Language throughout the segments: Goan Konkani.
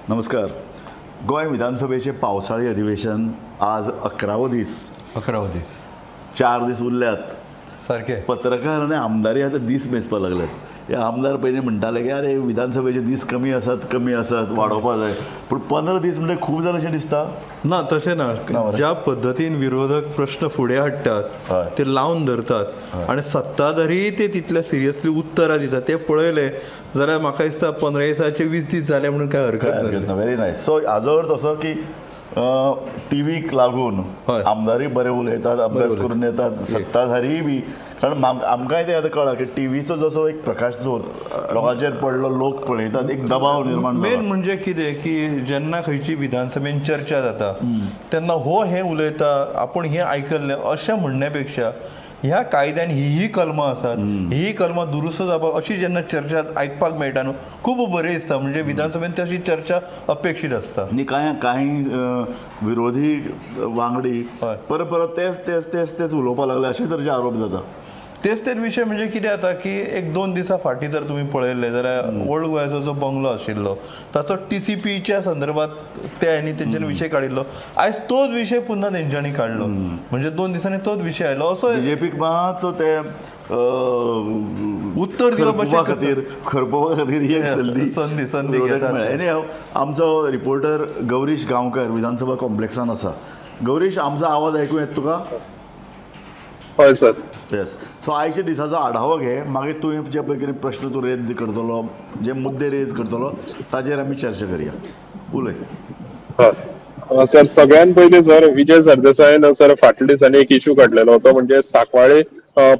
नमस्कार. गोंय विधानसभेचे पावसाळी अधिवेशन आज 11वो दीस. 11वो दीस, 4 दीस उरल्यात सारखे. पत्रकार आनी आमदारी आतां दीस मेजपाक लागल्यात. हे आमदार पयलीं म्हणटाले की अरे विधानसभेचे दीस कमी आसात, कमी आसात, वाडोवपा जाय, पूण 15 दीस म्हणजे खूब जालें अशें दिसता. ना, तशें ना. ज्या पद्दतीन विरोधक प्रश्न फुडें हाडटात, ते लावन धरतात आनी सत्ताधारी ते तितले सिरियसली उत्तरां दितात ते पळयले जाल्यार म्हाका दिसता 15 दिसाचे 20 दीस जाले म्हणून काय हरकत ना. Very nice. सो हाजो अर्थ असो की टीव्हीक लागून आमदारूय बरे उलयतात, अभ्यास करून येतात, सत्ताधारीय बी, कारण आमकांय ते आतां कळ्ळां की टीव्हीचो जसो एक प्रकाश जोत लोकांचेर पडलो, लोक पळयतात, एक दबाव निर्माण. मेन म्हणजे कितें की जेन्ना खंयची विधानसभेन चर्चा जाता तेन्ना हो हें उलयता, आपूण हें आयकल्लें अशें म्हणण्या पेक्षा ह्या कायद्यान ही ही कलमां आसात, ही कलमां दुरुस्त जावपाक अशी जेन्ना चर्चा आयकपाक मेळटा न्हू, खूब बरें दिसता. म्हणजे विधानसभेन तशी चर्चा अपेक्षीत आसता. आनी कांय कांय विरोधी वांगडी परत परत तेच तेच तेच तेच उलोवपाक लागले अशे तरेचे आरोप जाता. तेच तेच विशय म्हणजे कितें जाता की 1-2 दिसां फाटीं जर तुमी पळयल्लें जाल्यार ओल्ड गोवाचो जो बंगलो आशिल्लो ताचो TCPच्या संदर्भात ते आनी तेंच्यांनी विशय काडिल्लो. आयज तोच विशय पुन्हा तेंच्यांनी काडलो, म्हणजे 2 दिसांनी तोच विशय आयलो. असो बीजेपीक मातसो ते उत्तर दिवपा खातीर, खरपोवपा खातीर एक संदी संदी संदी मेळ्ळी. आमचो रिपोर्टर गौरीश गांवकर विधानसभा कॉम्प्लेक्सान आसा. गौरीश, आमचो आवाज आयकूं येता तुका? हय सर. येस. सो आयच्या दिसाचो आढावो घे, मागीर तुवें जे पळय कितें प्रश्न तूं रेज करतलो, जे मुद्दे रेज करतलो ताजेर आमी चर्चा करया. उलय. हय सर, सगळ्यात पयलीं सर विजय सरदेसायन सर फाटल्या दिसांनी एक इशू काडलेलो, तो म्हणजे सांकवाळे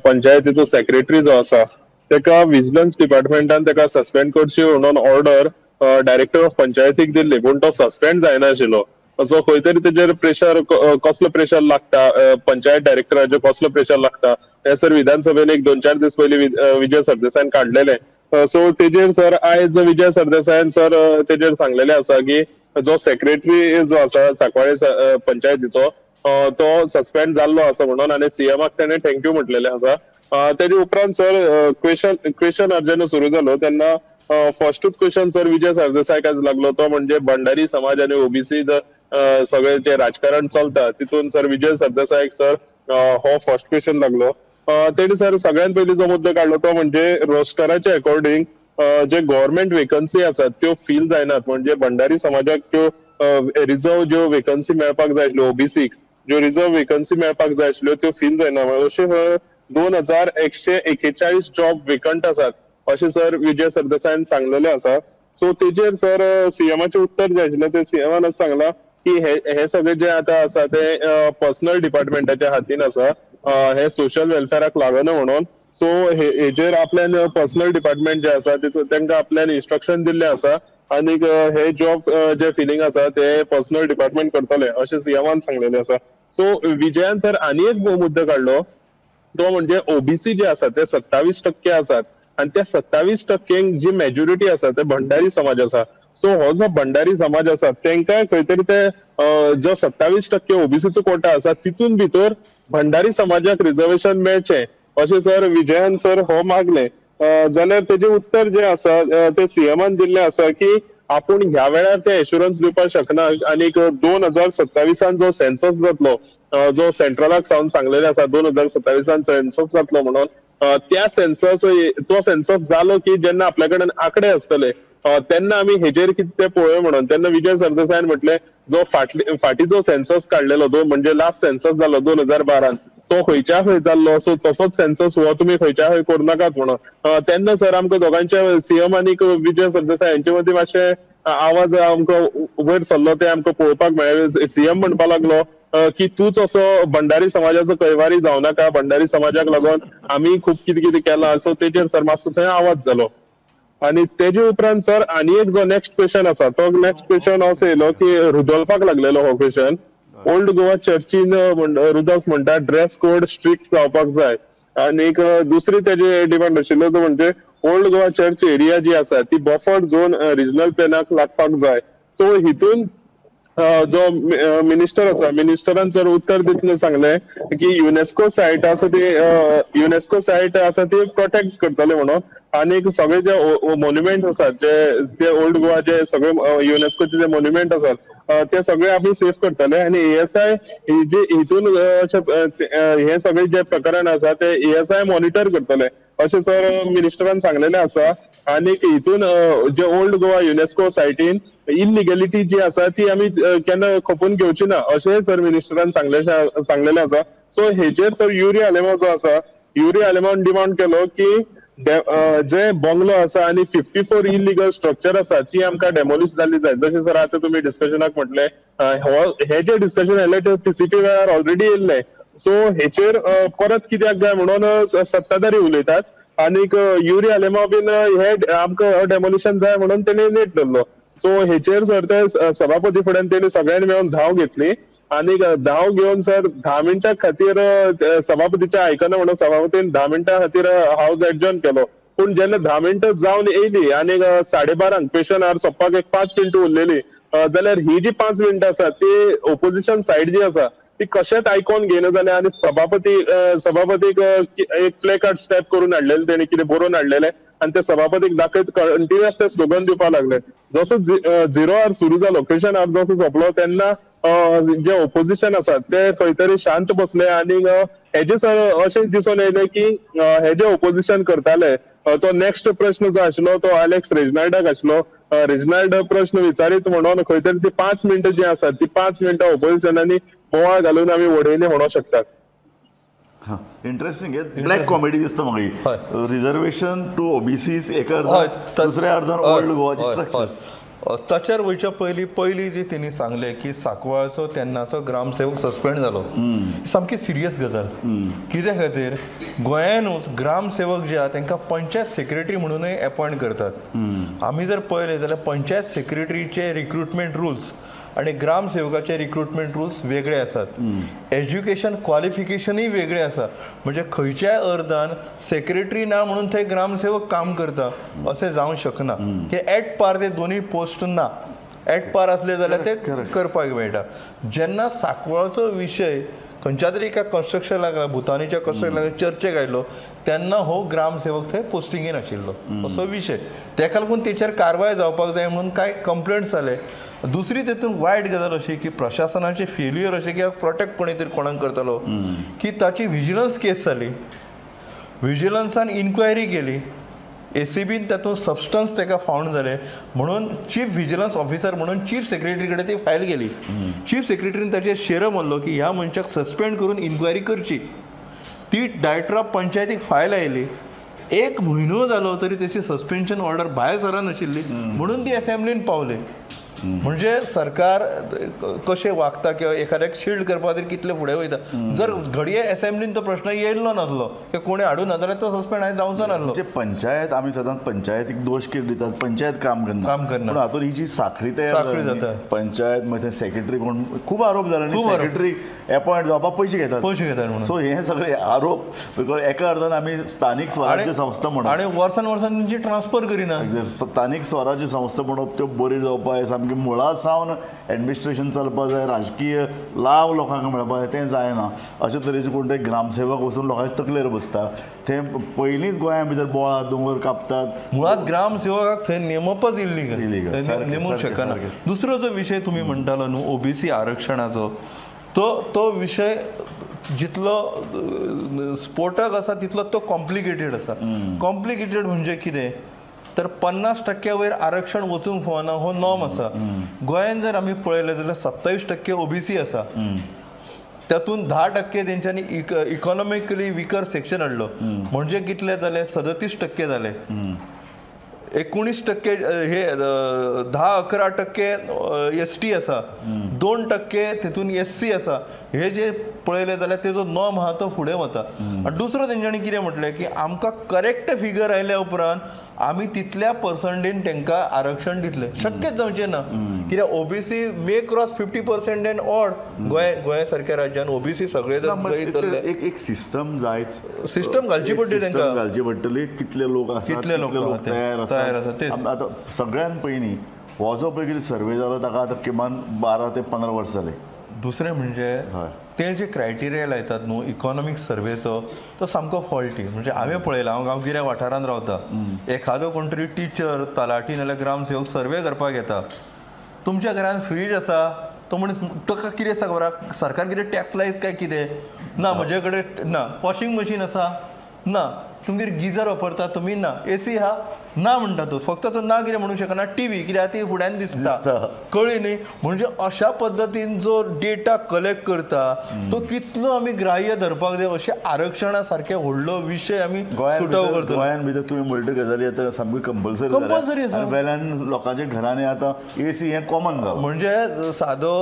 पंचायतीचो सेक्रेटरी जो आसा तेका विजिलन्स डिपार्टमेंटान तेका सस्पेंड करची म्हणून ऑर्डर डायरेक्टर ऑफ पंचायतीक दिल्ली, पूण तो सस्पेंड जायनाशिल्लो. सो खंय तरी तेजेर प्रेशर, कसलो प्रेशर लागता पंचायत डायरेक्टराचेर, कसलो प्रेशर लागता हे सर विधानसभेन एक 2-4 दीस पयलीं विजय सरदेसायन काडलेले. सो तेजेर सर आयज विजय सरदेसायन सर तेजेर सांगलेले आसा की जो सेक्रेटरी जो आसा सांकवाळे पंचायतीचो तो सस्पेंड जाल्लो आसा म्हणून, आनी सीएमाक तेणे thank you म्हटलेले आसा. तेजे उपरांत सर क्वेश्चन जेन्ना सुरू जालो तेन्ना फर्स्टूच क्वेश्चन सर विजय सरदेसायक लागलो, तो म्हणजे भंडारी समाज आनी ओबीसी सगळे जे राजकारण चलता तितून सर विजय सरदेसायक सर हो फर्स्ट क्वेश्चन लागलो. तेणी सर सगळ्यात पयलीं जो मुद्दो काडलो तो म्हणजे रोस्टराच्या अकॉर्डिंग जे गव्हर्मेंट वेकन्सी आसात त्यो फील जायनात, म्हणजे भंडारी समाजाक त्यो रिजर्व ज्यो वेकन्सी मेळपाक जाय आशिल्ल्यो, ओबीसीक ज्यो रिजर्व वेकन्सी मेळपाक जाय आशिल्ल्यो त्यो फील जायना. अशे 2141 जॉब वेकंट आसात अशें सर विजय सरदेसायन सांगलेले आसा. सो तेजेर सर सीएमाचें उत्तर जें आशिल्लें तें सीएमान सांगलां की हे सगळे जे आतां आसा ते पर्सनल डिपार्टमेंटाच्या हातीन आसा, हे सोशल वेलफेराक लागना म्हणून. सो हेजेर आपल्यान पर्सनल डिपार्टमेंट जे आसा तितून तांकां आपल्यान इन्स्ट्रक्शन दिल्लें आसा आनीक हे जॉब जे फिलींग आसा ते पर्सनल डिपार्टमेंट करतले अशें सीएमान सांगलेलें आसा. सो विजयान सर आनी एक मुद्दो काडलो तो म्हणजे ओबीसी जे आसा ते 27% आसात आनी त्या 27% जी मेजॉरिटी आसा ते भंडारी समाज आसा. सो हो जो भंडारी समाज आसा तेंकां खंय तरी ते जो 27% ओबीसीचो कोटा आसा तितून भितर भंडारी समाजाक रिजर्वेशन मेळचें अशें सर विजयान सर हो मागलें. जाल्यार तेजें उत्तर जें आसा तें सीएमान दिल्लें आसा की आपूण ह्या वेळार ते एश्युरन्स दिवपाक शकना आनीक 2027 जो सेन्सस जातलो, जो सेंट्रलाक सावन सांगलेलें आसा 2027 सेन्सस जातलो म्हणून, त्या सेन्सस तो सेन्सस जालो की जेन्ना आपल्या कडेन आंकडे आसतले तेन्ना आमी हेजेर कितें तें पळोवया म्हणून. तेन्ना विजय सरदेसायन म्हटलें जो फाटीं जो सेन्सस काडलेलो दोन म्हणजे लास्ट सेन्सस जालो 2012 तो खंयच्या खंय जाल्लो, सो तसोच सेन्सस हो तुमी खंयच्या खंय करूं नाकात म्हणून. तेन्ना सर आमकां दोगांच्या सीएम आनी विजय सरदेसाय हेंचे मदीं मातशें आवाज आमकां वयर सरलो ते आमकां पळोवपाक मेळ्ळें. सीएम म्हणपाक लागलो की तूच असो भंडारी समाजाचो कैवारी जावं नाका, भंडारी समाजाक लागून आमी खूब कितें कितें केलां. सो तेजेर सर मातसो थंय आवाज जालो. आनी तेजे उपरांत सर आनी एक जो नेक्स्ट क्वेश्चन आसा तो नेक्स्ट क्वेश्चन असो येयलो की रुदोल्फाक लागलेलो हो क्वेश्चन. ओल्ड गोवा चर्चीन रुदोल्फ म्हणटा ड्रेस कोड स्ट्रिक्ट जावपाक जाय, आनीक दुसरी तेजे डिमांड आशिल्लो तो म्हणजे ओल्ड गोवा चर्च एरिया जी आसा ती बफर झोन रिजनल प्लॅनाक लागपाक जाय. सो हितून जो मिनिस्टर आसा मिनिस्टरान सर उत्तर दितना सांगलें की युनेस्को सायट आसा ती युनेस्को सायट आसा ती प्रोटेक्ट करतले म्हणून आनी सगळे जे मोन्युमेंट आसात जे ते ओल्ड गोवा जे सगळे युनेस्कोचे जे मोन्युमेंट आसात ते सगळे आमी सेफ करतले आनी एएसआय जे हितून हे सगळे जे प्रकरण आसा ते एएसआय मॉनिटर करतले अशें सर मिनिस्टरान सांगलेलें आसा. आनी हितून जे ओल्ड गोवा युनेस्को सायटीन इलिगॅलिटी जी आसा ती आमी केन्ना खपून घेवची ना अशें सर मिनिस्टरान सांगलेलें आसा. सो हेचेर सर युरी आलेमाव जो आसा युरी आलेमावन डिमांड केलो की जे बंगलो आसा आनी 54 इलिगल स्ट्रक्चर आसा ती आमकां डेमोलिश जाल्ली जाय. जशें सर आतां तुमी डिस्कशनाक म्हटलें हे जे डिस्कशन येयलें ते टीसीपी वेळार ऑलरेडी येयल्ले. सो हेचेर परत कित्याक काय म्हणून सत्ताधारी उलयतात आनीक युरी आलेमाव बीन हे आमकां डेमोलिशन जाय म्हणून तेणी नेट धरलो. सो हेचेर सर ते सभापती फुड्यान तेणी सगळ्यांनी मेळून धांव घेतली आनी धांव घेवन सर 10 मिनटां खातीर सभापतीच्या आयकना म्हणून सभापतीन 10 मिनटां खातीर हावज एडजर्न केलो. पूण जेन्ना 10 मिनटां जावन येयली आनी 12:30 क्वेश्चन our सोंपपाक एक 5 मिनटां उरलेली जाल्यार ही जी 5 मिनटां आसा ती ओपोजिशन सायड जी आसा ती कशेंच आयकोन घेयना जालें आनी सभापतीक एक प्ले कार्ड स्टेप करून हाडलेलें तेणी कितें बरोवन हाडलेलें आनी ते सभापतीक दाखयत कंटिन्युअस ते स्लोगन दिवपाक लागले. जसो 0 our सुरू जालो क्वेश्चन our जसो सोंपलो तेन्ना जे ओपोजिशन आसा ते खंय तरी शांत बसले आनी हेजे सर अशें दिसून येयलें की हे जे ओपोजिशन करताले तो नेक्स्ट प्रश्न जो आशिल्लो तो अलेक्स रेजिनाल्डाक आशिल्लो. रेजिनाल्ड प्रश्न विचारीत म्हणून खंय तरी ती 5 मिनटां जी आसा ती 5 मिनटां ओपोजिशनांनी बोवाळ घालून आमी वडयली म्हणूंक शकतात. इंटरेस्टिंग, ब्लॅक कॉमेडी दिसता म्हाका. रिजर्वेशन टू ओबीसी एका अर्दान, दुसऱ्या अर्दान ओल्ड गोवाचे स्ट्रक्चर्स. ताचेर वयच्या पयलीं पयलीं जी तेणी सांगलें की सांकवाळचो तेन्नाचो ग्रामसेवक सस्पेंड जालो, सामकी सिरियस गजाल. कित्या खातीर गोंयानूच ग्रामसेवक जे आहा तांकां पंचायत सेक्रेटरी म्हणूनय एपॉयंट करतात. आमी जर पळयलें जाल्यार पंचायत सेक्रेटरीचे रिक्रुटमेंट रुल्स आनी ग्रामसेवकाचे रिक्रुटमेंट रुल्स वेगळे आसात, एज्युकेशन क्वॉलिफिकेशनूय वेगळें आसा. म्हणजे खंयच्याय अर्दान सेक्रेटरी ना म्हणून थंय ग्रामसेवक काम करता अशें जावंक शकना. की एट पार ते दोनूय पोस्ट ना, एट पार आसले जाल्यार ते करपाक मेळटा. जेन्ना सांकवाळचो विशय खंयच्या तरी एका कन्स्ट्रक्शन लागला, भुतानीच्या कन्स्ट्रक्शन लागला, चर्चेक आयलो तेन्ना हो ग्रामसेवक थंय पोस्टिंगेन आशिल्लो असो विशय. तेका लागून तेचेर कारवाय जावपाक जाय म्हणून कांय कंप्लेंट्स जाले. दुसरी तेतून वायट गजाल अशी की प्रशासनाचे फेल्युअर अशें की प्रोटेक्ट कोणी तरी कोणाक करतलो की ताची विजिलन्स केस जाली, विजिलन्सान इन्क्वायरी केली, एसीबीन तातूंत सबस्टन्स ताका फावंड जाले म्हणून चीफ विजिलन्स ऑफिसर म्हणून चीफ सेक्रेटरी कडेन ती फायल गेली. चीफ सेक्रेटरीन ताचेर शेरो मारलो की ह्या मनशाक सस्पेंड करून इन्क्वायरी करची. ती डायरेक्टर ऑफ पंचायतीक फायल आयली. 1 म्हयनो जालो तरी ताची सस्पेन्शन ऑर्डर भायर सरनाशिल्ली म्हणून ती असेंब्लीन पावली. म्हणजे सरकार कशें वागता किंवा एखाद्याक शिल्ड करपा खातीर कितले फुडें वयता. जर घडये असेंब्लीन तो प्रश्न येयल्लो नासलो किंवा कोणें हाडूं ना जाल्यार तो सस्पेंड हांवें जावचो नासलो. म्हणजे पंचायत आमी सदांच पंचायतीक दोश कितें दितात, पंचायत काम करना, काम करना. पूण हातूंत ही जी साखळी तयार जाता पंचायत मागीर सेक्रेटरी कोण, खूब आरोप जाले न्ही, सेक्रेटरी एपॉयंट जावपाक पयशे घेतात, पयशे घेतात म्हणून. सो हे सगळे आरोप because एका अर्थान आमी स्थानीक स्वराज्य संस्था म्हणून आनी वर्सान वर्सान तेंची ट्रान्सफर करिना. स्थानीक स्वराज्य संस्था म्हणप त्यो बरी जावपाक जाय, सामकी मुळा सावन एडमिनिस्ट्रेशन चलपाक जाय, राजकीय लाव लोकांक मेळपाक जाय, तें जायना. अशे तरेचे कोण तरी ग्रामसेवक वचून लोकांच्या तकलेर बसता. ते पयलींच गोंया भितर बोळा दोंगर कापतात. मुळात ग्रामसेवकाक थंय नेमपच इल्लीगल, नेमूंक शकना. दुसरो जो विशय तुमी म्हणटालो न्हू ओबीसी आरक्षणाचो, तो विशय जितलो स्फोटक आसा तितलो तो कॉम्प्लिकेटेड आसा. कॉम्प्लिकेटेड म्हणजे कितें तर 50% वयर आरक्षण वचूंक फावना हो नॉर्म आसा. गोंयान जर आमी पळयलें जाल्यार 27% ओबीसी आसा, तातूंत 10% तेंच्यांनी इकॉनॉमिकली विकर सेक्शन हाडलो म्हणजे कितले जाले 37% जाले. 19% हे 10-11% एस टी आसा, 2% तितून एस सी आसा. हे जे पळयले जाल्यार तेजो नॉर्म आहा तो फुडें वता. आनी दुसरो तेंच्यांनी कितें म्हटलें की आमकां करेक्ट फिगर आयल्या उपरांत आमी तितल्या पर्संटेन तांकां आरक्षण दितले. शक्यच जावचें ना कित्याक OBC may cross 50% and odd. Goa सारक्या राज्यान ओबीसी सगळे जर एक एक सिस्टम जायच, सिस्टम घालची पडटली, तांकां घालची पडटली. कितले लोक आसा, कितले लोक तयार आसा. आतां सगळ्यान पयलीं हो जो पळय कितें सर्वे जालो ताका आतां किमान 12 ते 15 वर्सां जाले. दुसरें म्हणजे ते जे क्रायटेरिया लायतात न्हू इकॉनॉमीक सर्वेचो तो सामको फॉल्टी. म्हणजे हांवें पळयलां, हांव गांवगिऱ्या वाठारांत रावता, एखादो कोण तरी टिचर तलाठी नाल्यार ग्रामसेवक सर्वे करपाक येता, तुमच्या घरान फ्रीज आसा, तो मनीस ताका कितें आसा खबर आसा, सरकार कितें टॅक्स लायत काय कितें ना, म्हजे कडेन ना, वॉशिंग मशीन आसा ना, तुमगेर गिजर वापरता तुमी ना, एसी आहा ना म्हणटा तो, फक्त तो ना कितें म्हणूंक शकना, टीव्ही कित्याक ती फुड्यान दिसता, कळ्ळी न्ही. म्हणजे अशा पद्दतीन जो डेटा कलेक्ट करता तो कितलो आमी ग्राह्य धरपाक जाय अशें आरक्षणा सारखे व्हडलो विशय आमी सुटावो करता. गोंयान भितर तुवें म्हणटा गजाली आतां सामकी कंपल्सरी आसा, वेल्यान लोकांच्या घरांनी आतां एसी हें कॉमन जालां. म्हणजे सादो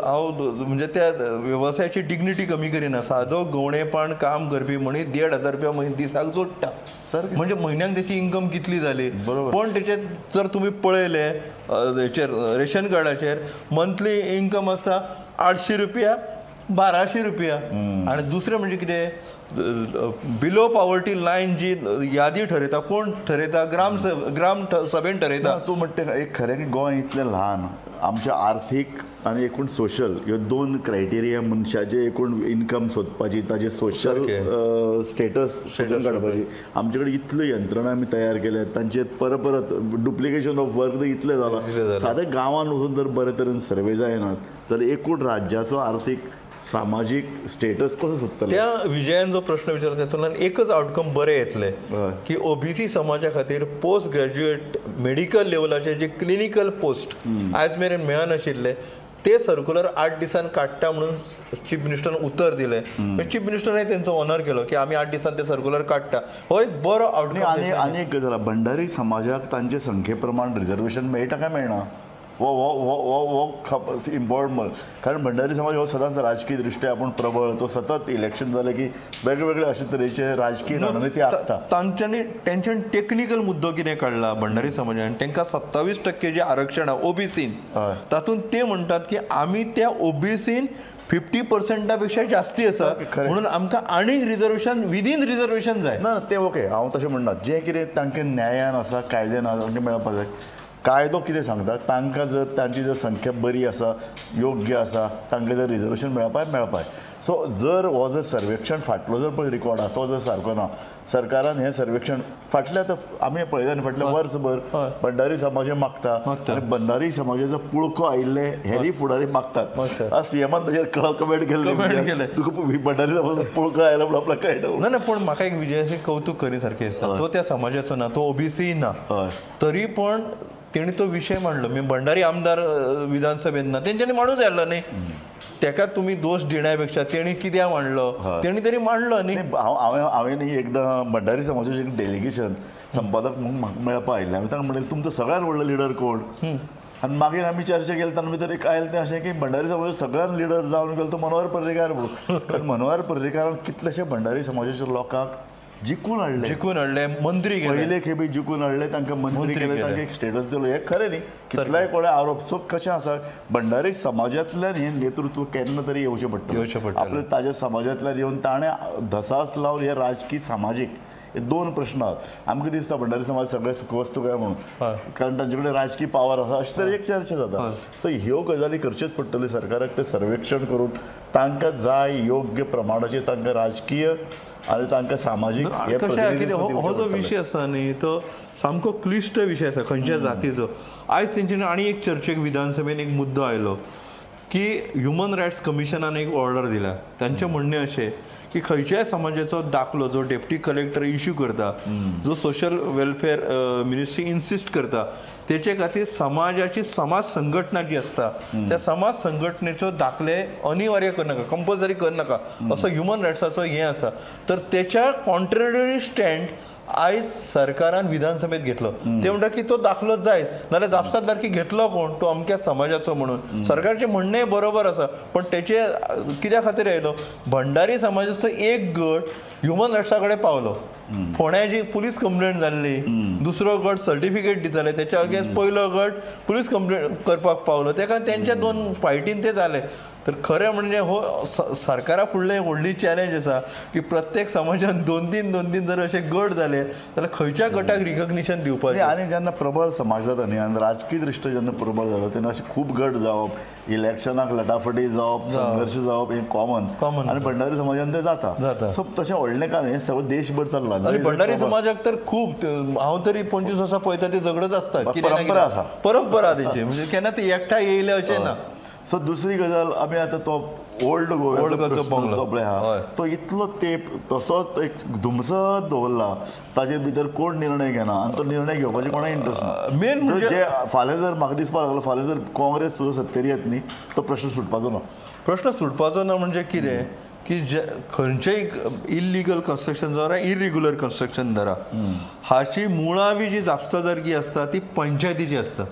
हांव म्हणजे त्या वेवसायाची डिग्निटी कमी करिना, सादो गवणेपण काम करपी मनीस 1500 रुपया म्हयने दिसाक जोडटा, म्हणजे म्हयन्याक तेची इन्कम कितली जाली. पण तेचे जर तुमी पळयले हेचेर रेशन कार्डाचेर मंथली इन्कम आसता 800 रुपया 1200 रुपया. आनी दुसरें म्हणजे कितें, बिलो पॉवर्टी लायन जी यादी ठरयता, कोण ठरयता, ग्राम ग्राम सभेन ठरयता. तूं म्हणटा एक खरें की गोंय इतलें ल्हान, आमच्या आर्थीक आनी एकूण सोशल ह्यो दोन क्रायटेरिया मनशाचे एकूण इन्कम सोदपाची, ताजे सोशल स्टेटस सोदून काडपाची, आमचे कडेन इतल्यो यंत्रणा आमी तयार केल्या, तांचेर परत परत डुप्लिकेशन ऑफ वर्क इतलें जालां. सादें गांवांत वचून जर बरे तरेन सर्वे जायनात तर एकूण राज्याचो आर्थीक सामाजीक स्टेटस कसो सोदतले. त्या विजयान जो प्रश्न विचारला तातूंतल्यान एकच आउटकम बरें येतलें की ओबीसी समाजा खातीर पोस्ट ग्रॅज्युएट मेडिकल लेवलाचे जे क्लिनिकल पोस्ट आयज मेरेन मेळनाशिल्ले ते सर्कुलर 8 दिसान काडटा म्हणून चीफ मिनिस्टरान उतर दिलें. चीफ मिनिस्टरान तेंचो ऑनर केलो की आमी 8 दिसान ते सर्कुलर काडटा, हो एक बरो आउटकम. आनी आनी एक गजाल, भंडारी समाजाक तांचे संख्ये प्रमाण रिजर्वेशन मेळटा काय मेळना हो हो हो हो इम्पॉर्टंट, कारण भंडारी समाज हो सदांच राजकीय दृश्ट्या आपूण प्रबळ, तो सतत इलेक्शन जालें की वेगवेगळे अशे तरेचे राजकीय रणनिती आसता. तांच्यांनी तेंच्यानी टेक्निकल मुद्दो कितें काडला भंडारी समाजान, तांकां 27% जें आरक्षण आहा ओबीसीन, तातूंत ते म्हणटात की आमी त्या ओबीसीन 50% पेक्षा जास्ती आसा म्हणून आमकां आनीक रिजर्वेशन विदीन रिजर्वेशन जाय. ना ते ओके, हांव तशें म्हणना, जें कितें तांकां न्यायान आसा कायद्यान आसा तांकां मेळपाक जाय. कायदो कितें सांगता, तांकां जर तांची जर संख्या बरी आसा योग्य आसा तांकां जर रिजर्वेशन मेळपाक मेळपाक. सो जर हो जर सर्वेक्षण फाटलो जर पळय रिकॉर्ड आसा तो जर सारको ना, सरकारान हें सर्वेक्षण फाटल्या आतां आमी पळयता न्ही फाटल्या वर्सभर भंडारी समाज मागता आनी भंडारी समाजाचो पुळको आयिल्ले हेरी फुडारी मागतात. आज सीएमान ताचेर कमेंट केल्ले, तुका भंडारी समाजाचो पुळको आयला म्हणून आपल्याक कळटा ना. पूण म्हाका एक विजयाचें कौतूक करी सारकें दिसता, तो त्या समाजाचो ना, तो ओबीसी ना, तरी पण तेणी तो विशय मांडलो. मी भंडारी आमदार विधानसभेत ना, तेंच्यांनी मांडूंक जाय आसलो न्ही, तेका तुमी दोश दिण्या पेक्षा तेणी कित्याक मांडलो, तेणी तरी मांडलो न्ही. हांवें हांवें एकदां भंडारी समाजाचें एक डेलिगेशन संपादक म्हणून म्हाका मेळपाक आयिल्लें, हांवें तांकां म्हणलें तुमचो सगळ्यात व्हडलो लिडर कोण, आनी मागीर आमी चर्चा केली तांचे भितर एक आयलें तें अशें की भंडारी समाजाचो सगळ्यान लिडर जावन गेलो तो मनोहर पर्रीकार म्हणून. कारण मनोहर पर्रीकारान कितलेशे भंडारी समाजाच्या लोकांक जिखून हाडले, जिखून हाडले, मंत्री केले, पयले खेपे जिखून हाडले, तांकां मंत्री केले, तांकां एक स्टेटस दिलो. हें खरें न्ही, कितल्याय कोणे आरोप. सो कशें आसा, भंडारी समाजांतल्यान हें नेतृत्व केन्ना तरी येवचें पडटलें, येवचें पडटलें आपल्या ताज्या समाजांतल्यान येवन ताणें धसास लावन हे राजकीय सामाजीक हे दोन प्रश्न आहात. आमकां दिसता भंडारी समाज सगळे सुखवस्तू काय म्हणून, कारण तांचे कडेन राजकीय पावर आसा अशें तरेन एक चर्चा जाता. सो ह्यो गजाली करच्योच पडटल्यो सरकाराक, तें सर्वेक्षण करून तांकां जाय योग्य प्रमाणाचेर तांकां राजकीय आनी तांकां सामाजीक कशें कितें. हो जो विशय आसा न्ही तो सामको क्लिश्ट विशय आसा खंयच्या जातीचो. आयज तेंच्यानी आनी एक चर्चेक विधानसभेन एक मुद्दो आयलो की ह्युमन रायट्स कमिशनान एक ऑर्डर दिल्या. तांचें म्हणणें अशें की खंयच्याय समाजाचो दाखलो जो डेप्टी कलेक्टर इश्यू करता, जो सोशल वेलफेअर मिनिस्ट्री इन्सिस्ट करता, तेचे खातीर समाजाची समाज संघटना जी आसता त्या समाज संघटनेचो दाखले अनिवार्य करनाका, कंपल्सरी करनाका असो ह्युमन रायट्साचो हें आसा. तर तेच्या कॉन्ट्ररी स्टँड आयज सरकारान विधानसभेत घेतलो. ते म्हणटा की तो दाखलो जाय, नाल्यार जापसालदारकी घेतलो कोण, तो अमक्या समाजाचो म्हणून. सरकारचें म्हणणें बरोबर आसा, पण तेचे कित्या खातीर आयलो, भंडारी समाजाचो एक गट ह्युमन रायट्सा कडेन पावलो. फोंड्या जी पुलीस कंप्लेंट जाल्ली, दुसरो गट सर्टिफिकेट दिताले, तेच्या अगेन्स्ट पयलो गट पुलीस कंप्लेंट करपाक पावलो. तेका तेंच्या दोन फायटीन ते जाले. तर खरें म्हणजे हो सरकारा फुडलें व्हडली चॅलेंज आसा की प्रत्येक समाजान दोन तीन जर अशे गट जाले जाल्यार खंयच्या गटाक रिकग्निशन दिवपाचें. आनी जेन्ना प्रबळ समाज जाता न्ही आनी राजकीय दृश्ट जेन्ना प्रबळ जाता तेन्ना अशे खूब गट जावप, इलेक्शनाक लटाफटी जावप, संघर्श जावप हें कॉमन आनी भंडारी समाजान ते जाता. सो तशें व्हडलें कारण हें सगळें देशभर चल्लां. आनी भंडारी समाजाक तर खूब हांव तरी 25 वर्सां पळयता ते झगडत आसता, परंपरा आसा, परंपरा तेंची, म्हणजे केन्ना ते एकठांय येयले अशें ना. सो दुसरी गजाल आमी आतां तो ओल्ड गोव्याचो बंगलो पळय आहा तो इतलो तेप तसोच एक धुमसत दवरला, ताजे भितर कोण निर्णय घेना आनी तो निर्णय घेवपाचे कोणाक इंट्रस्ट ना. मेन म्हणजे जे फाल्यां जर म्हाका दिसपाक लागलो फाल्यां जर काँग्रेस सुद्दां सत्तेर येत न्ही तो प्रश्न सुटपाचो ना. प्रश्न सुटपाचो ना म्हणजे कितें की जे खंयचेय इल्लिगल कन्स्ट्रक्शन धरा, इरेग्युलर कन्स्ट्रक्शन धरा, हाची मुळावी जी जापसालदारकी आसता ती पंचायतीची आसता.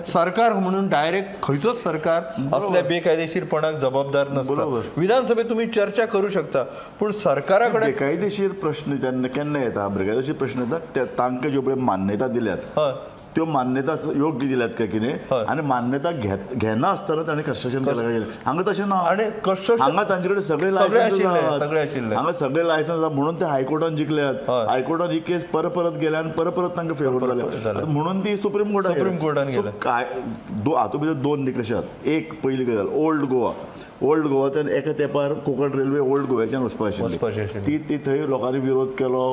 सरकार म्हणून डायरेक्ट खंयचोच सरकार असल्या बेकायदेशीरपणाक जबाबदार नासता. विधानसभेत तुमी चर्चा करू शकता पूण सरकारा कडेन बेकायदेशीर प्रश्न जेन्ना केन्ना येता, बेकायदेशीर प्रश्न येता तांकां ज्यो पळय मान्यता दिल्यात त्यो मान्यता योग्य दिल्यात काय कितें आनी मान्यता घेना आसतना ताणें कन्स्ट्रक्शन केलें काय कितें. हांगा तशें ना, आनी कन्स्ट्रक्शन हांगा तांचे कडेन सगळे लायसन्स सगळे आशिल्ले, हांगा सगळे लायसन्स आसा म्हणून ते हायकोर्टान जिखल्यात. हायकोर्टान ही केस परत परत गेल्या आनी परत परत तांकां फेवर जाल्या म्हणून ती सुप्रीम कोर्टान गेल्या. काय हातूंत भितर दोन निकश आसात. एक पयली गजाल ओल्ड गोवा, ओल्ड गोवाच्यान एका तेंपार कोंकण रेल्वे ओल्ड गोव्याच्यान वचपाची आशिल्ली, ती थंय लोकांनी विरोध केलो,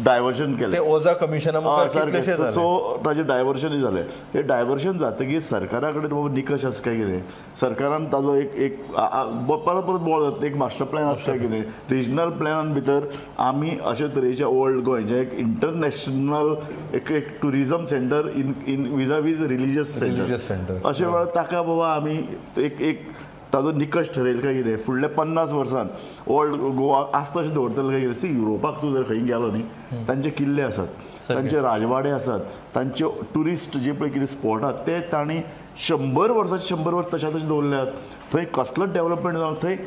डायवर्जन केलें ओझा कमिशना मुखार, सो ताजें डायवर्जनूय जालें. हें डायवर्जन जातकीर सरकारा कडेन बाबा निकश आसा काय कितें, सरकारान ताजो एक एक परत परत बोळ जाता, एक मास्टर प्लॅन आसा काय कितें, रिजनल प्लॅनान भितर आमी अशे तरेचे ओल्ड गोंयचें एक इंटरनॅशनल एक एक tourism centre in in vis a vis religious centre अशे वेळार ताका बाबा आमी एक एक ताजो निकश ठरयल काय कितें फुडल्या 50 वर्सान ओल्ड गोवा आसता तशें दवरतले काय कितें. सी युरोपाक तूं जर खंय गेलो न्ही तांचे किल्ले आसात, तांचे राजवाडे आसात, तांचे ट्युरिस्ट जे पळय कितें स्पॉट आसात ते तांणी 100 वर्सां 100 वर्स तशें तशें दवरल्यात. थंय कसलोच डेवलपमेंट जावं, थंय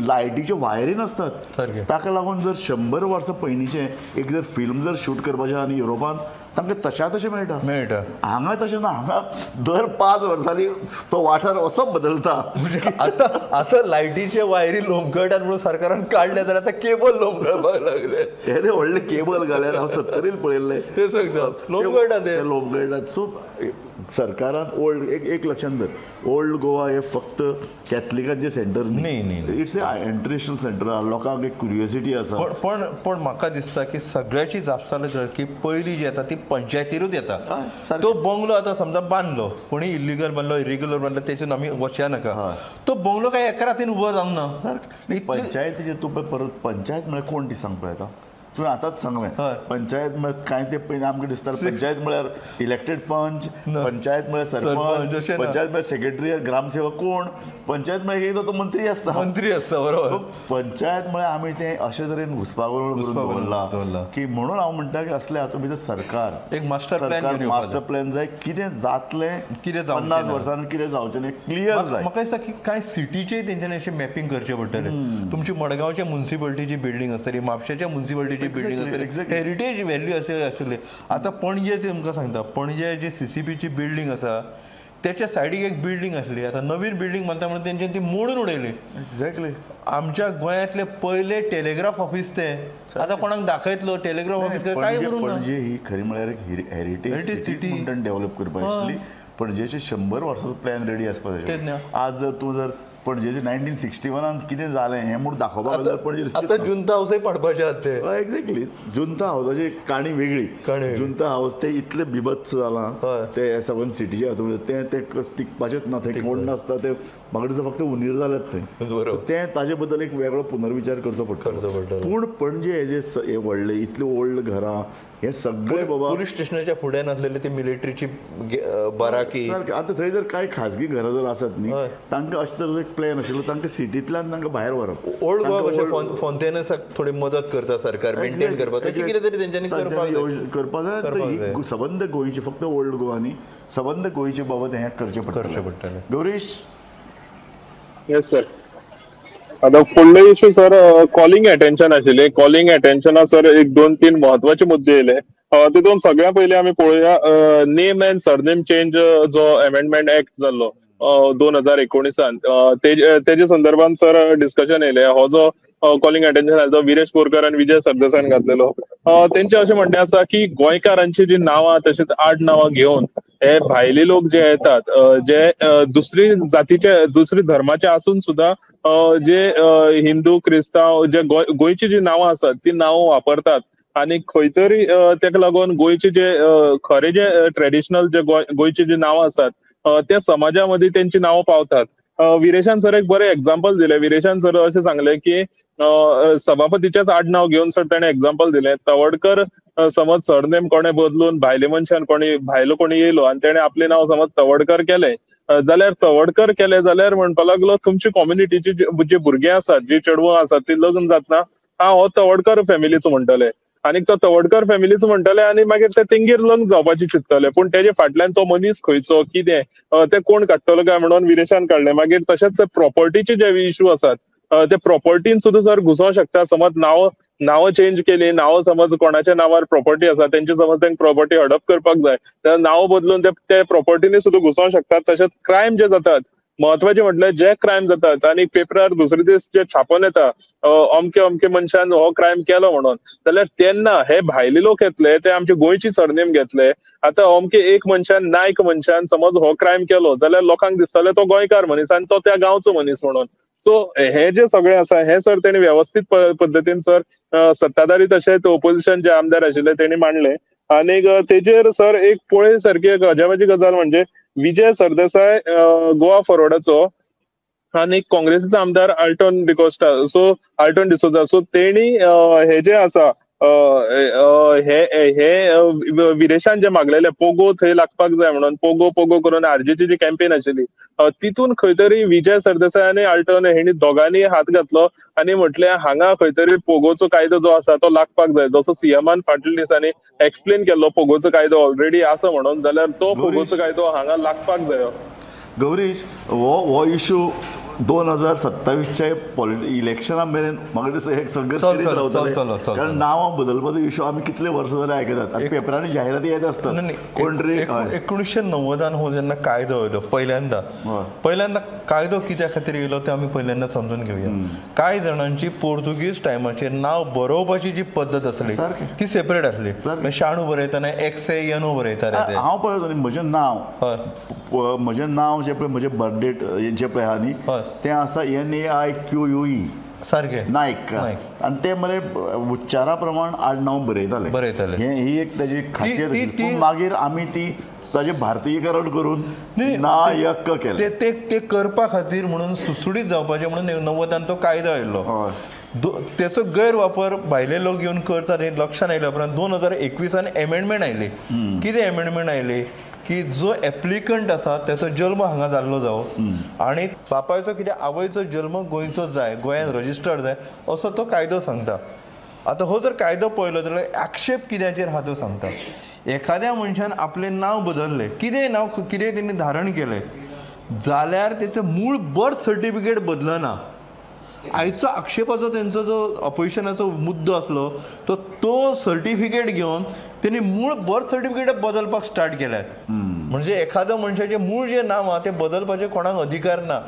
लायटीच्यो वायरी नासतात. ताका लागून जर 100 वर्सां पयलींचें एक जर फिल्म जर शूट करपाचें आनी युरोपान तांकां तशा तशें मेळटा मेळटा. हांगा तशें ना, हांगा दर 5 वर्सांनी तो वाठार असो बदलता. आतां आतां लायटीचे वायरी लोंबकळटात म्हणून सरकारान काडले जाल्यार आतां केबल लोंबकळपाक लागले. हे ते व्हडले केबल घाल्यार हांव 70 पळयल्ले ते सांगता लोंबकळटात, ते लोंबकळटात. सो सरकारान ओल्ड एक एक लक्षांत धर, ओल्ड गोवा हे फक्त कॅथलिकांचे सेंटर न्ही, न्ही, it's a international centre, लोकांक एक क्युरियोसिटी आसा. पण पण म्हाका दिसता की सगळ्याची जापसालदारकी पयली जी येता ती पंचायतीरूच येता. तो बंगलो आतां समजा बांदलो, कोणी इल्लिगल बांदलो, इरेग्युलर बांदलो, तेचेर आमी वचया नाका. तो बंगलो काय एका रातीन उबो जावंक ना. पंचायतीचेर तूं परत पंचायत म्हळ्यार कोण ती सांग पळय आतां तुवें आतांच सांगलें पंचायत म्हळ्यार कांय ते पयलीं आमकां दिसता पंचायत म्हळ्यार इलेक्टेड पंच, पंचायत म्हळ्यार सरपंच, पंचायत म्हळ्यार सेक्रेटरी, ग्रामसेवक, कोण पंचायत म्हळ्यार एकदां तो मंत्री आसता, मंत्री आसता बरोबर. पंचायत म्हळ्यार आमी तें अशे तरेन घुसपागोळ करून दवरला की म्हणून हांव म्हणटा की असले हातूंत भितर सरकार एक मास्टर प्लॅन, मास्टर प्लॅन जाय, कितें जातलें, कितें 50 वर्सांनी कितें जावचें न्ही क्लियर जाय. म्हाका दिसता की कांय सिटीचेय तेंच्यांनी अशें मॅपिंग करचें पडटलें. तुमची मडगांवच्या मुन्सिपालिटीची बिल्डींग आसतली, म्हापशेच्या मुन्सिपालिटीची बिल्डींग आसतली, हेरिटेज व्हॅल्यू अशें आशिल्ली. आतां पणजे तुमकां सांगता, पणजे जी CCPची बिल्डींग आसा त्याच्या सायडीक एक बिल्डींग आसली, आतां नवीन बिल्डींग बांदता म्हणून तेंच्यांनी ती मोडून उडयली. एक्झॅक्टली. आमच्या गोंयांतले पयले टेलिग्राफ ऑफिस ते आतां कोणाक दाखयतलो टेलिग्राफ ऑफिस काय उरूंक ना. पणजे ही खरी म्हळ्यार एक हेरिटेज सिटी म्हणून डेव्हलप करपाक आशिल्ली. पणजेचे 100 वर्सांचो प्लॅन रेडी आसपाक जाय. आज जर तूं जर पणजेचे 1961 कितें जालें हें म्हूण दाखोवपाक जाल्यार पणजे आतां जुंता हावसय पाडपाचें आसा ते. एक्झॅक्टली. जुंता हावसाची काणी वेगळी. जुंता हावस ते इतलें बिभत्स जालां ते 7 सिटीच्या हातूंत तें तें टिकपाचेंच ना, थंय कोण नासता, ते म्हाका दिसता फक्त उंदीर जाल्यात थंय. तें ताजे बद्दल एक वेगळो पुनर्विचार करचो पडटलो. पूण पणजे हे जे व्हडले इतले ओल्ड घरां हे सगळे बाबा पुलीस स्टेशनाच्या फुड्यान आसलेले ते मिलिटरीची बाराकी. आतां थंय जर कांय खाजगी घरां जर आसत न्ही तांकां अशें तरेचो एक प्लॅन आशिल्लो तांकां सिटींतल्यान तांकां भायर व्हरप. ओल्ड गोवा कशें फोंतेनसाक थोडी मदत करता सरकार मेंटेन करपाक, तशें कितें तरी तेंच्यांनी करपाक जाय. सबंद गोंयचे फक्त ओल्ड गोवा न्ही, सबंद गोंयचे बाबत हें करचें पडटलें. गौरीश. Yes sir. आतां फुडलो इशू सर कॉलिंग एटेन्शन आशिल्लें. कॉलिंग एटेन्शना सर एक 2-3 म्हत्वाचे मुद्दे येयले. तितून सगळ्या पयलीं आमी पळोवया नेम एंड सरनेम चेंज जो अमेंडमेंट एक्ट जाल्लो 2019 तेजे संदर्भात सर डिस्कशन येयलें. हो जो कॉलिंग अटेन्शन आयलो विरेश बोरकर आनी विजय सरदेसायान घातलेलो, तेंचे अशें म्हणणें आसा की गोंयकारांची जी नांवां तशेंच आड नांवां घेवन हे भायले लोक जे येतात, जे दुसरी जातीचे दुसरी धर्माचे आसून सुद्दां जे हिंदू क्रिस्तांव जे गोंयची जी नांवां आसात ती नांवां वापरतात आनी खंय तरी तेका लागून गोंयचे जे खरे जे ट्रेडिशनल जे गोंयची जी नांवां आसात त्या समाजा मदीं तेंची नांवां पावतात. विरेशान सर एक बरें एग्जाम्पल दिलें. विरेशान सर अशें सांगलें की सभापतीचेच आडनांव घेवन सर तेणें एग्जाम्पल दिलें. तवडकर समज सरनेम कोणें बदलून भायले मनशान कोणी भायलो कोणी येयलो आनी तेणें आपलें नांव समज तवडकर केलें जाल्यार तवडकर केलें जाल्यार म्हणपा लागलो तुमची कॉम्युनिटीची जे भुरगे आसात जी चेडवां आसात ती लग्न जातना हा हो तवडकर फॅमिलीचो म्हणटले आनी तो तवडकर फॅमिलीचो म्हणटले आनी मागीर ते तेंगेर लग्न जावपाची चिंततले, पूण तेजे फाटल्यान तो मनीस खंयचो कितें ते कोण काडटलो काय म्हणून विरेशान काडले. मागीर तशेंच प्रॉपर्टीचे जे इशू आसात ते प्रॉपर्टीन सुद्दां सर घुसोंक शकता. समज नांवां चेंज केली, नांवां समज कोणाच्या नांवार प्रॉपर्टी आसा तेंचे समज तेंका प्रॉपर्टी हडप करपाक जाय जाल्यार नांव बदलून ते प्रॉपर्टीनी सुद्दां घुसोंक शकतात. तशेंच क्रायम जे जातात, महत्वाचे म्हटल्यार जे क्रायम जातात आनी पेपरार दुसरे दीस जे छापून येता अमके अमके मनशान हो क्रायम केलो म्हणून, जाल्यार तेन्ना हे भायले लोक येतले ते आमचे गोंयची सरनेम घेतले. आतां अमके एक मनशान नायक मनशान समज हो क्रायम केलो जाल्यार लोकांक दिसतले तो गोंयकार मनीस आनी तो त्या गांवचो मनीस म्हणून. सो हे जे सगळे आसा हे सर तेणी वेवस्थीत पद्दतीन सर सत्ताधारी तशेंच ओपोजिशन जे आमदार आशिल्ले तेणी मांडले. आनी तेजेर सर एक पळय सारकी एक अजापाची गजाल म्हणजे विजय सरदेसाय गोवा फॉरवर्डाचो आनी काँग्रेसीचो आमदार Ultron D'Costa, so Ultron D'Souza, so तेणी हे जे आसा हे हे विरेशान जे मागलेले पोगो थंय लागपाक जाय म्हणून पोगो पोगो करून आरजीची जी कॅम्पेन आशिल्ली तितून खंय तरी विजय सरदेसाय आनी आल्टन हेणी दोगांनी हात घातलो आनी म्हटलें हांगा खंय तरी पोगोचो कायदो जो आसा तो लागपाक जाय. जसो सीएमान फाटल्या दिसांनी एक्सप्लेन केल्लो पोगोचो कायदो ऑलरेडी आसा म्हणून, जाल्यार तो पोगोचो कायदो हांगा लागपाक जाय. गौरीश, हो इशू 2027च्या इलेक्शना मेरेन म्हाका दिसता हे संघर्श रावतले, कारण नांवां बदलपाचो इशू आमी कितले वर्सां जाले आयकतात आनी पेपरांनी जाहिराती येत आसतात. कोण तरी 1990 हो जेन्ना कायदो येयलो पहिल्यांदा, पहिल्यांदा कायदो कित्या खातीर येयलो ते आमी पहिल्यांदा समजून घेवया. कांय जाणांची पोर्तुगीज टायमाचेर नांव बरोवपाची जी पद्दत आसली ती सेपरेट आसली. शाणू बरयतना एक्स ए एन ओ बरयताले. हांव पळयता म्हजें नांव, म्हजें नांव जें पळय म्हजें बर्थडेट जें पळय आहा न्ही तें आसा NAIQUE सारकें नायक, आनी ते मरे उच्चारा प्रमाण आडनांव बरयताले बरयताले. ही एक ताजी खासियत. मागीर आमी ती ताजें भारतीयकरण करून नायक केलें. ते करपा खातीर म्हणून सुडसुडीत जावपाचें म्हणून 90 तो कायदो आयिल्लो. तेचो गैरवापर भायले लोक येवन करतात हें लक्षांत आयल्या उपरांत 2021 एमेंडमेंट आयली. कितें एमेंडमेंट आयली की जो एप्लिकंट आसा तेचो जल्म हांगा जाल्लो जावो आनी बापायचो कितें आवयचो जल्म गोंयचो जाय, गोंयान रजिस्टर्ड जाय असो तो कायदो सांगता. आतां हो जर कायदो पळयलो जाल्यार आक्षेप कित्याचेर आहा तो सांगता. एखाद्या मनशान आपलें नांव बदललें, कितेंय नांव कितेंय तेणी धारण केलें जाल्यार तेचें मूळ बर्थ सर्टिफिकेट बदलना. आयचो आक्षेपाचो तेंचो जो ऑपोजिशनाचो मुद्दो आसलो तो तो सर्टिफिकेट घेवन तेणी मूळ बर्थ सर्टिफिकेट बदलपाक स्टार्ट केल्यात. म्हणजे एखादो मनशाचें मूळ जें नांव आहा तें बदलपाचें कोणाक अधिकार ना.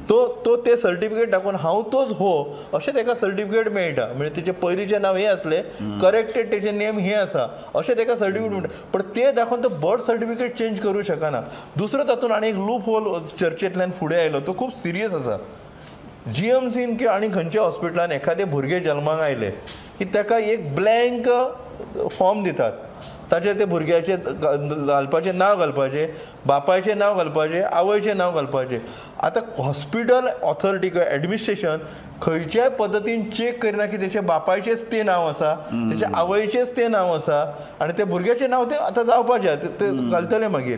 तो तो ते सर्टिफिकेट दाखोवन हांव तोच हो अशें तेका सर्टिफिकेट मेळटा. म्हणजे तेचें पयलींचें नांव हें आसलें, करेक्टेड तेचें नेम हें आसा अशें तेका सर्टिफिकेट मेळटा. पण तें दाखोवन तो बर्थ सर्टिफिकेट चेंज करूं शकना. दुसरो तातूंत आनी एक लूप होल चर्चेंतल्यान फुडें आयलो तो खूब सिरियस आसा. जीएमसीन किंवा आनी खंयच्या हॉस्पिटलान एखादें भुरगें जल्माक आयलें की ताका एक ब्लँक फॉर्म दितात, ताचेर ते भुरग्याचें घालपाचें नांव घालपाचें, बापायचें नांव घालपाचें, आवयचें नांव घालपाचें. आतां हॉस्पिटल ऑथॉरिटी किंवा एडमिनिस्ट्रेशन खंयच्याय पद्दतीन चॅक करिना की तेच्या बापायचेंच तें नांव आसा, तेच्या आवयचेंच तें नांव आसा आनी त्या भुरग्याचें नांव तें आतां जावपाचें तें घालतलें मागीर.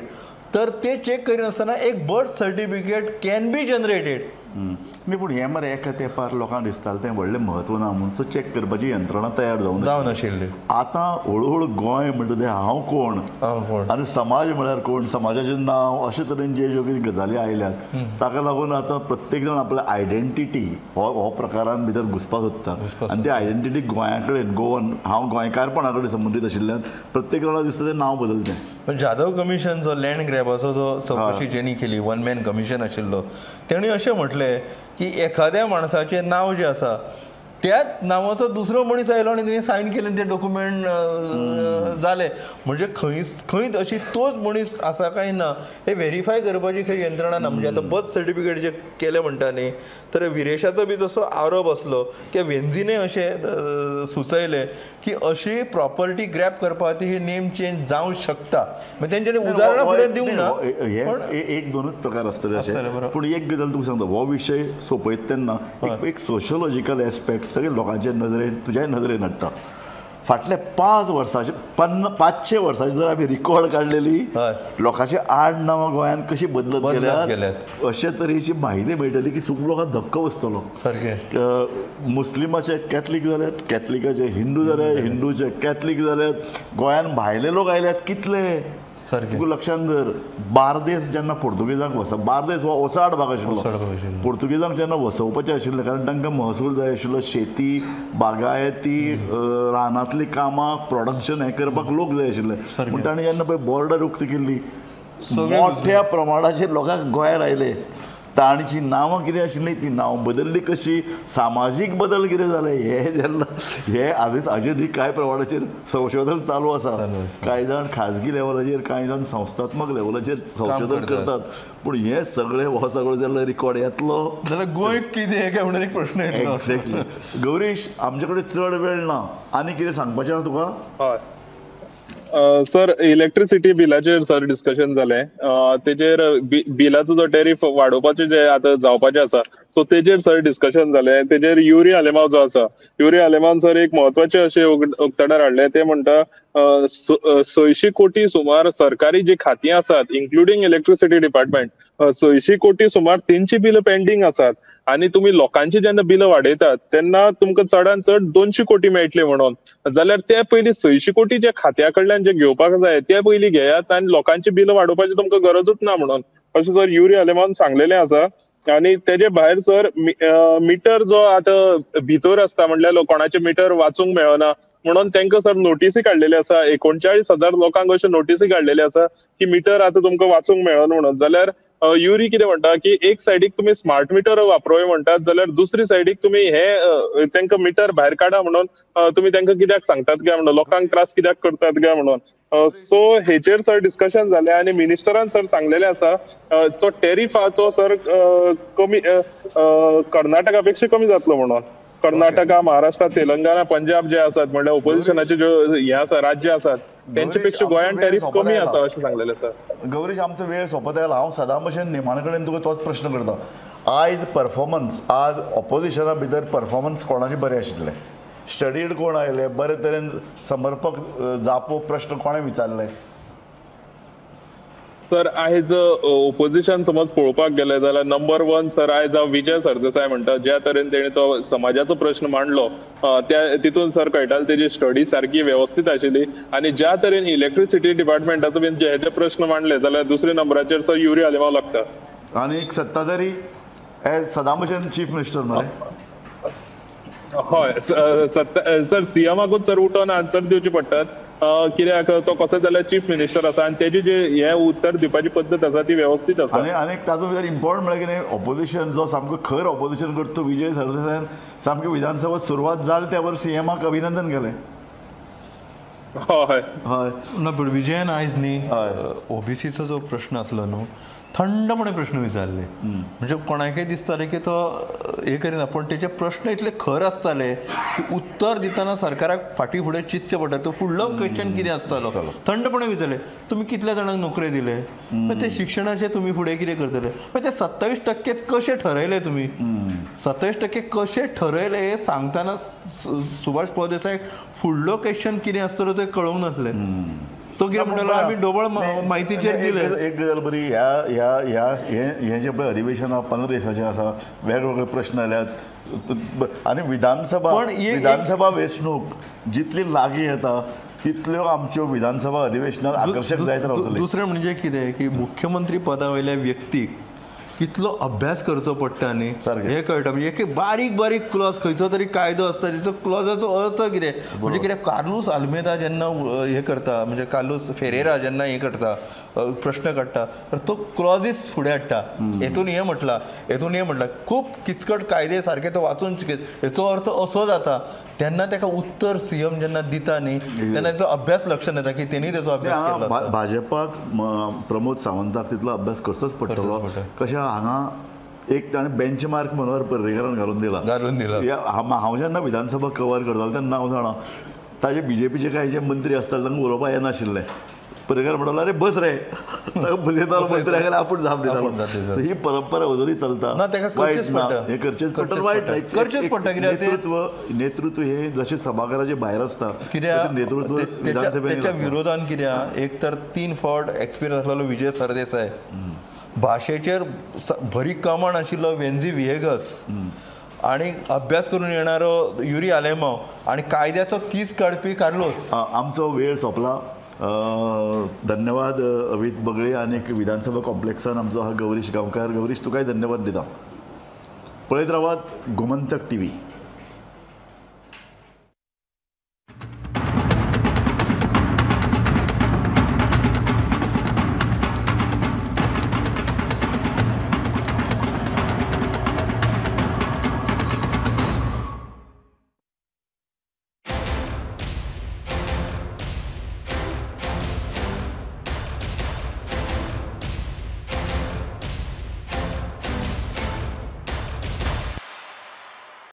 तर ते चॅक करिनासतना एक birth certificate can be generated. न्ही, पूण हें मरे एका तेंपार लोकांक दिसतालें तें व्हडलें म्हत्व ना म्हूण, सो चॅक करपाची यंत्रणा तयार जावंक नाशिल्ली. आतां हळू हळू गोंय म्हणटा तें हांव कोण आनी समाज म्हळ्यार कोण, समाजाचें नांव, अशे तरेन जे ज्यो कितें गजाली आयल्यात ताका लागून आतां प्रत्येक जाण आपल्या आयडेंटिटी हो प्रकारान भितर घुसपाक सोदता आनी ती आयडेंटिटी गोंया कडेन, गोवन हांव गोंयकारपणा कडेन संबंदीत आशिल्ल्यान प्रत्येक जाणा दिसता तें नांव बदलतें. पण जाधव कमिशन जो लँड ग्रॅबाचो जो चवकशी जेणी केली, वन मॅन कमिशन आशिल्लो, तेणी अशें म्हटलें की एखाद्या माणसाचें नांव जें आसा त्याच नांवाचो दुसरो मनीस आयलो आनी तेणी सायन केलें, ते डॉक्युमेंट जाले. म्हणजे खंय खंय अशी तोच मनीस आसा काय ना हे व्हेरीफाय करपाची खंय यंत्रणा ना. म्हणजे आतां बर्थ सर्टिफिकेट जे केलें म्हणटा न्ही, तर विरेशाचो बी जसो आरोप आसलो की वेन्झीने अशें सुचयलें की अशी प्रॉपर्टी ग्रॅप करपा खातीर ही नेम चेंज जावंक शकता. म्हणजे तेंच्यांनी उदाहरणां फुडें दिवंक ना, पण एक दोनूच प्रकार आसतले अशे. पूण एक गजाल तुका सांगता, हो विशय सोंपयता तेन्ना एक सोशोलॉजिकल एस्पेक्ट सगळे लोकांचे नदरेन, तुज्याय नदरेन हाडटा. फाटल्या 5 वर्साचे 500 वर्साचे जर आमी रिकॉर्ड काडलेली लोकांचे आडनांवां गोंयांत कशी बदलत गेल्यात अशे तरेची म्हायती मेळटली की सगळ्या लोकांक धक्को बसतलो. सारकें मुस्लिमाचे कॅथलीक जाल्यात, कॅथलिकाचे हिंदू जाल्यात, हिंदूचे कॅथलीक जाल्यात, गोंयांत भायले लोक आयल्यात कितले. सारकें तुका लक्षांत धर, बार्देस जेन्ना पोर्तुगेजांक बार्देस हो ओसाड भाग आशिल्लो, पोर्तुगेजांक जेन्ना वसोवपाचें आशिल्लें कारण तांकां महसूल जाय आशिल्लो, शेती बागायती रानांतलीं कामां प्रोडक्शन हें करपाक लोक जाय आशिल्ले, पूण ताणें जेन्ना पळय बॉर्डर उक्ती केल्ली मोठ्या प्रमाणाचेर लोकांक गोंयांत आयले, तांची नांवां कितें आशिल्लीं तीं नांवां बदल्ली कशी, सामाजीक बदल कितें जाले, हे जेन्ना हे आजूनय कांय प्रमाणाचेर संशोधन चालू आसा. कांय जाण खाजगी लेवलाचेर, कांय जाण संस्थात्मक लेवलाचेर संशोधन करतात, पूण हे सगळे हो सगळो जेन्ना रिकॉर्ड येतलो जाल्यार गोंय कितें काय म्हणून एक प्रश्न येतलो. एक्झॅक्टली. गौरीश, आमचे कडेन चड वेळ ना, आनी कितें सांगपाचें आसा तुका? हय सर, इलेक्ट्रिसिटी बिलाचेर सर डिस्कशन जालें, तेजेर बिलाचो जो टॅरिफ वाडोवपाचें जे आतां जावपाचें आसा सो तेजेर सर डिस्कशन जालें. तेजेर युरी आलेमाव जो आसा, युरी आलेमावन सर एक म्हत्वाचें अशें उक्ताडार हाडलें, ते म्हणटा 600 कोटी सुमार सरकारी जी खातीं आसात इन्क्लुडींग इलेक्ट्रिसिटी डिपार्टमेंट 600 कोटी सुमार तेंची बिलां पेंडींग आसात आनी तुमी लोकांची जेन्ना बिलां वाडयतात तेन्ना तुमकां चडान चड 200 कोटी मेळटले म्हणून, जाल्यार ते पयलीं 600 कोटी जे खात्या कडल्यान जे घेवपाक जाय ते पयलीं घेयात आनी लोकांची बिलां वाडोवपाची तुमकां गरजूच ना म्हणून अशें सर युरी आलेमावन सांगलेलें आसा. आनी तेजे भायर सर मिटर जो आतां भितर आसता म्हणल्यार कोणाचें मिटर वाचूंक मेळना म्हणून तांकां सर नोटीसी काडलेली आसा, 39,000 लोकांक अश्यो नोटीसी काडलेली आसा की मिटर आतां तुमकां वाचूंक मेळना म्हणून. जाल्यार युरी कितें म्हणटा की एक सायडीक तुमी स्मार्ट मिटर वापरोय म्हणटात, जाल्यार दुसरी सायडीक तुमी हे तांकां मिटर भायर काडा म्हणून तुमी तांकां कित्याक सांगतात काय म्हणून, लोकांक त्रास कित्याक करतात काय म्हणून. सो हेचेर सर डिस्कशन जालें आनी मिनिस्टरान सर सांगलेलें आसा तो टॅरिफ आहा तो सर कमी कर्नाटका पेक्षा कमी जातलो म्हणून. कर्नाटका, महाराष्ट्र, तेलंगणा, पंजाब जे आसात म्हणल्यार ओपोजिशनाचे ज्यो हे आसा राज्य आसात तेंचे पेक्षा गोंयांत टॅरिफ कमी आसा अशें सांगलेलें सर. गौरीश, आमचो वेळ सोंपत आयला. हांव सदां भशेन निमाणे कडेन तुका तोच प्रश्न करता, आयज परफॉर्मन्स, आज ऑपोजिशना भितर परफॉर्मन्स कोणाचे बरें आशिल्लें, स्टडीड कोण आयले, बरे तरेन समर्पक जापो प्रश्न कोणें विचारले? सर आयज ओपोजिशन समज पळोवपाक गेले जाल्यार नंबर 1 सर आयज हांव विजय सरदेसाय म्हणटा, ज्या तरेन तेणी तो समाजाचो प्रश्न मांडलो त्या तितून सर कळटाले तेजी स्टडी सारकी वेवस्थीत आशिल्ली आनी ज्या तरेन इलेक्ट्रिसिटी डिपार्टमेंटाचो बीन जे हे प्रश्न मांडले जाल्यार दुसऱ्या नंबराचेर सर युरी आलेमाव लागता. आनी एक सत्ताधारी एज सदां भशेन चीफ मिनिस्टर मरे? हय सर, सीएमाकूच सर उठोन आन्सर दिवचे पडटात कित्याक तो कसो जाल्यार चीफ मिनिस्टर आसा आनी तेजी जे हे उत्तर दिवपाची पद्दत आसा ती वेवस्थीत आसा. आनी आनी ताजो भितर इम्पॉर्टंट म्हळ्यार कितें, ऑपोजिशन जो सामको खर ऑपोजिशन करता विजय सरदेसायान सामकी विधानसभा सुरवात जाली त्या बरोबर सीएमाक अभिनंदन केलें. हय हय ना, पूण विजयान आयज न्ही ओबीसीचो जो प्रश्न आसलो न्हू थंडपणे प्रश्न विचारले, म्हणजे कोणाकय दिसतालें की तो हे करिना, पूण तेचे प्रश्न इतले खर आसताले की उत्तर दितना सरकाराक फाटीं फुडें चिंतचें पडटा. तो फुडलो क्वेश्चन कितें आसतालो थंडपणे विचारले, तुमी कितल्या जाणांक नोकऱ्यो दिले, मागीर ते शिक्षणाचें तुमी फुडें कितें करतले, मागीर ते 27% कशें ठरयले तुमी, 27% कशें ठरयले हें सांगतना सुभाष फळदेसाय फुडलो क्वेश्चन कितें आसतलो तें कळोवंक नासलें. तो कितें म्हणटलो आमी ढोबळ म्हायतीचेर दिले. एक गजाल बरी ह्या ह्या ह्या हें जें पळय अधिवेशन 15 दिसाचें आसा, वेगवेगळे प्रश्न आयल्यात आनी विधानसभा विधानसभा वेंचणूक जितली लागीं येता तितल्यो आमच्यो विधानसभा अधिवेशनात आकर्शक जायत रावतल्यो. दुसरें म्हणजे कितें की मुख्यमंत्री पदा वयल्या व्यक्तीक कितलो अभ्यास करचो पडटा न्ही हें कळटा. म्हणजे एक बारीक बारीक क्लॉज खंयचो तरी कायदो आसता तेचो क्लॉजाचो अर्थ कितें म्हणजे कितें. कार्लूस आल्मेदा जेन्ना हें करता म्हणजे कार्लूस फेरेरा जेन्ना हें करता प्रश्न काडटा तर तो क्लॉजीस फुडें हाडटा, हेतून हें म्हटलां हेतून हें म्हटलां, खूब किचकट कायदे सारके तो वाचून हेचो अर्थ असो जाता. तेन्ना ताका उत्तर सीएम जेन्ना दिता न्ही तेन्ना तेचो अभ्यास लक्षात येता की तेणी तेचो अभ्यास केला. भाजपाक प्रमोद सावंताक तितलो अभ्यास करचोच पडटलो. कशें हांगा एक ताणें बेंचमार्क मनोहर पर्रीकारान घालून दिला. हांव जेन्ना विधानसभा कवर करतालो तेन्ना हांव जाणा ताजे बीजेपीचे कांय जे मंत्री आसताले तांकां उलोवपाक येनाशिल्लें. पर्रीकार म्हणटालो अरे बस रे, बसयतालो मंत्र्याक आपूण जाप दितालो. ही परंपरा अजूनय चलता. ना ताका करचेंच पडटा, हें करचेंच पडटा, वायट नाही करचेंच पडटा. कित्याक नेतृत्व हें जशें सभाघराचे भायर आसता कित्याक नेतृत्व त्याच्या विरोधान कित्याक एक तर 3 फावट एक्सपिरियन्स आसलेलो विजय सरदेसाय, भाशेचेर भरी कमांड आशिल्लो वेन्झी विएगस आनी अभ्यास करून येणारो युरी आलेमाव आनी कायद्याचो कीस काडपी कार्लोस. आमचो वेळ सोंपला. धन्यवाद अमित बगळे आनी विधानसभा कॉम्प्लेक्सान आमचो हा गौरीश गांवकार. गौरीश तुकाय धन्यवाद दिता. पळयत रावात गोमंतक टीव्ही.